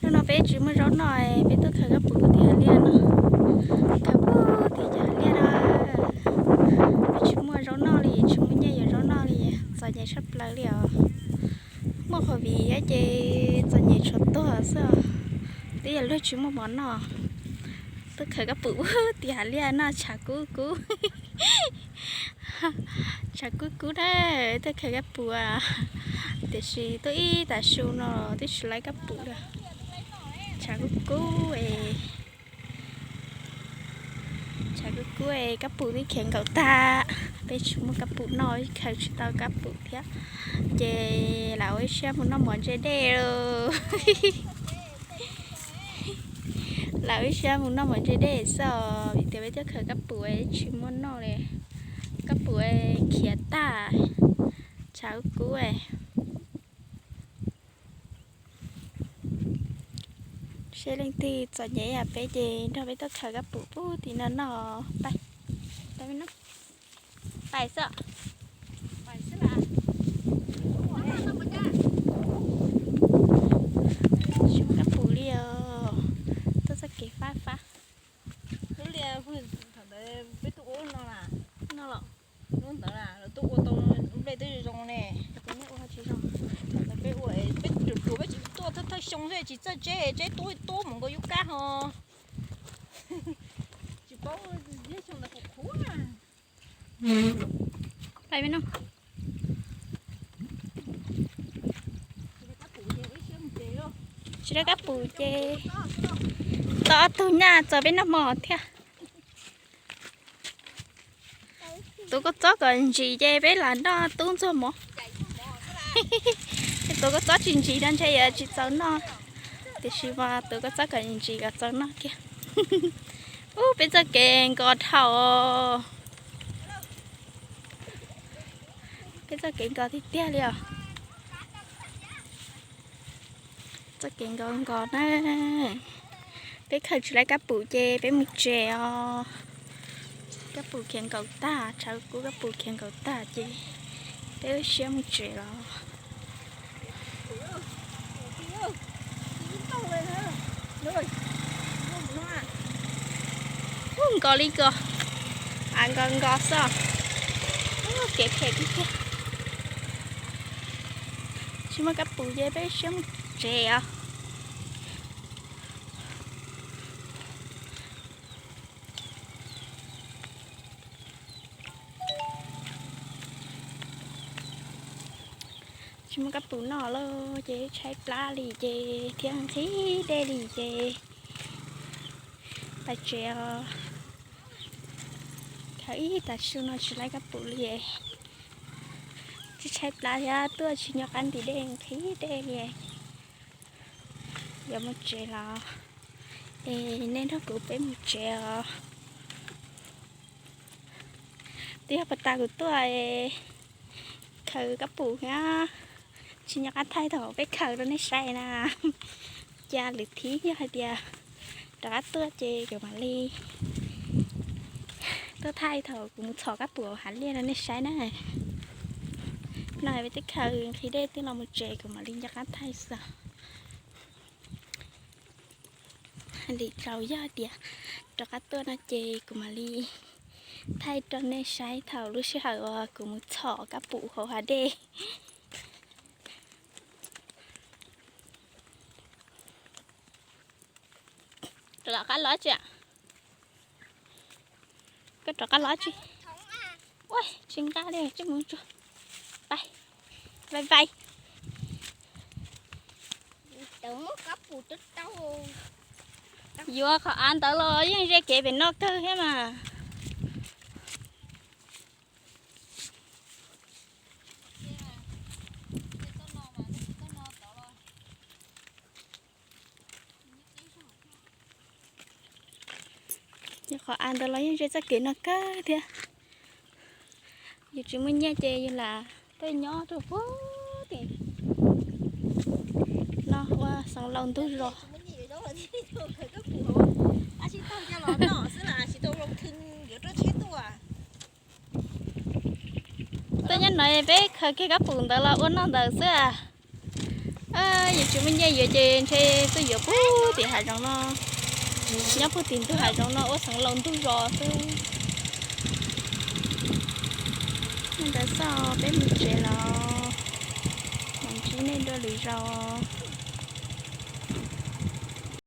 Hnub no peb tsis muaj zaub noj, peb tuaj khaws kab pum tim hav liaj no. Khaws pum tim cov hav liaj no, peb tsis muaj zaub noj li, tsis muaj nyiaj yuav zaub noj li, txom nyem tshaj plaws li os. Muaj qhov viv thiab ces txom nyem tshuav tuag xwb os. Twb yog luag tsis muaj mov noj, tuaj khaws kab pum tim hav liaj noj tshav kub kub. Tshav kub kub na, tuaj khaws kab pum, tiam sis tuaj ib tag su no twb tsis laib kab pum li. Tshav kub kub, tshav kub kub, kab pum twb khiav nkaum tag. Peb tsis muaj kab pum noj, khaws tsis tau kab pum thiab, ces lam ua ib siab mus noj mov ntse dej. Lam ua ib siab mus noj mov ntse dej xwb os, vim tias peb tuaj khaws kab pum tsis muaj noj li. Kab pum khiav tag, tshav kub kub. Seb leej twg txom nyem yam peb ces nrog peb tuaj khaws kab pum pub tim no noj. Pais, pais xwb. Tsis muaj kab pum li os, tuaj txoj kev fab fab. Peb tuaj ua no los, ua ntawd los tuaj ua tau nplej twb zoo ne. Peb ua, peb ruam ruam peb tsis tuaj thawj thawj xyoo xwb tsis txawj tseb, tseb tub tub mus nkaus yub kab ho. Tsis paub, xyoo ntawd kuv qhuav. Tsis rau kab pum ces tau ob tug nyaj txog peb noj hmo thiab. Tuav kua txob kom ntsim ces peb lam noj tub ntxuag mov. Tuav kua txob tsis ntsim no ntshe yuav tsis txaus noj, tiam sis mas tuav kua txob kom ntsim kom txaus noj kiag. Ub, peb txoj kev nkos dhau os. Peb txoj kev nkos tiag tiag li os. Txoj kev nkos nkos na. Peb khaws tsis laib kab pum ces peb mus tsev os. Kab pum khiav nkaum tag, tshav kub kab pum khiav nkaum tag ces peb ua siab mus tsev los. Ub, nkos li ko, av nkos nkos xwb. Ub, kev phem tiag tiag. Tsis muaj kab pum ces peb siab mus tsev os. Tsis muaj kab pum noj lawm ces tshaib plab li ces thiab nqhis dej li ces pais tsev os. Khaws ib tag su no tsis laib kab pum li, tsis tshaib plab thiab tuaj tsis nco qab ntim dej nqhis dej li. Yuav mus tsev los es nej nrog kuv peb mus tsev os. Twb yog puag ta kuv tuaj khaws kab pum thiab tsis nco qab thaij thaum peb khaws rau nej saib na. Cas lwm thib yog hais tias rov qab tuaj ces kuv mam li tuaj thaij thaum kuv mus txhom kab pum hav liaj rau nej saib na. No peb twb khaws nqhis dej twb los mus tsev kuv mam li nco qab thaij xwb. Lim tsaus yog tias rov qab tuaj no ces kuv mam li thaij rau nej saib thaum lub sij hawm uas kuv mus txhom kab pum hauv hav dej. Rov qab los tsis? Koj rov qab los tsis? Ua tsis nqa li, tsis mus tsuag. Pais, pais, pais. Yuav qhov av ntawd los yeej ze kev pem no kawg thiab mas. Yog qhov av ntawd los yeej ze txoj kev no kawg thiab. Yus tsis muaj nyiaj ces yus lam tuaj nyob rau puag tim no ua xeev laus ntug zos. Tuaj nyob no peb khaws kiag kab pum ntawd los ua noj ntawd xwb. Yus tsis muaj nyiaj yuav ces ntshe tuaj yuav puag tim hav zoov no, nyob puag tim ntug hav zoov no ua xeev laus ntug zos xwb. Li ntawd xwb, peb mus tsev lawm, mam ntsib nej dua lwm zaus.